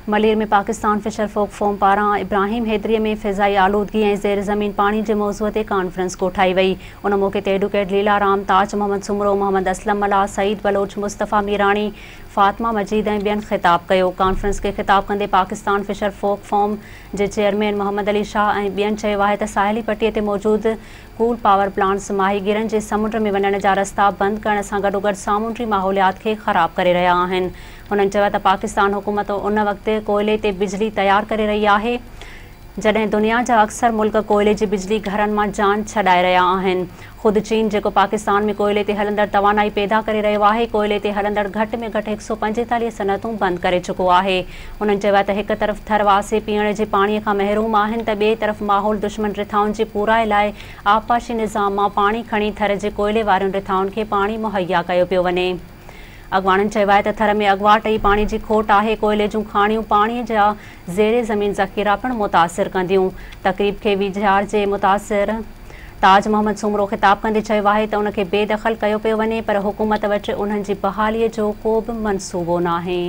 Malir ۾ Pakistan fisher folk forum پاران ابراهيم حيدري ۾ فضائي آلودگي ۽ زير زمين پاڻي جي موضوع تي ڪانفرنس ڪوٺائي وئي. ان موقعي تي ايڊوڪيٽ ليلا رام، تاج محمد سومرو، محمد اسلم ملاح، سعيد بلوچ، مصطفيٰ ميراڻي، فاطمه مجيد ۽ ٻين خطاب ڪيو. ڪانفرنس کي خطاب ڪندي پاڪستان فشر فوڪ فورم جي چيئرمين محمد علي شاهه ۽ ٻين چيو آهي ته ساحلي پٽي تي موجود ڪول پاور پلانٽس ماهيگيرن جي سمنڊ ۾ وڃڻ جا رستا بند ڪرڻ سان گڏوگڏ سامونڊي ماحوليات کي خراب ڪري رهيا آهن. هنن چيو ته پاڪستان حڪومت ان وقت ڪوئلي تي بجلي تيار ڪري رهي آهي جڏهن دنيا جا اڪثر ملڪ ڪوئلي جي بجلي گهرن مان جان ڇڏائي رهيا آهن. خود چين جيڪو پاڪستان ۾ ڪوئلي تي هلندڙ توانائي پيدا ڪري رهيو آهي ڪوئلي تي هلندڙ گهٽ ۾ گهٽ 145 صنعتون بند ڪري چڪو آهي. هنن چيو ته هڪ طرف ٿر واسي پيئڻ جي پاڻي کان محروم آهن ته ٻئي طرف ماحول دشمن رٿائن جي پورائي لاء آبپاشي نظام مان پاڻي کڻي ٿر جي ڪوئلي وارين رٿائن کي پاڻي مهيا ڪيو پيو وڃي. اڳواڻن چيو آهي ته ٿر ۾ اڳواٽ ئي پاڻي جي کوٽ آهي، ڪوئلي جون کاڻيون پاڻي جا زير زمين ذخيرا پڻ متاثر ڪنديون. تقريب کي ويجهار جي متاثر تاج محمد سومرو خطاب ڪندي چيو آهي ته ان کي بي دخل ڪيو پيو وڃي پر حڪومت وٽ انهن جي بحالي جو ڪو به منصوبو ناهي.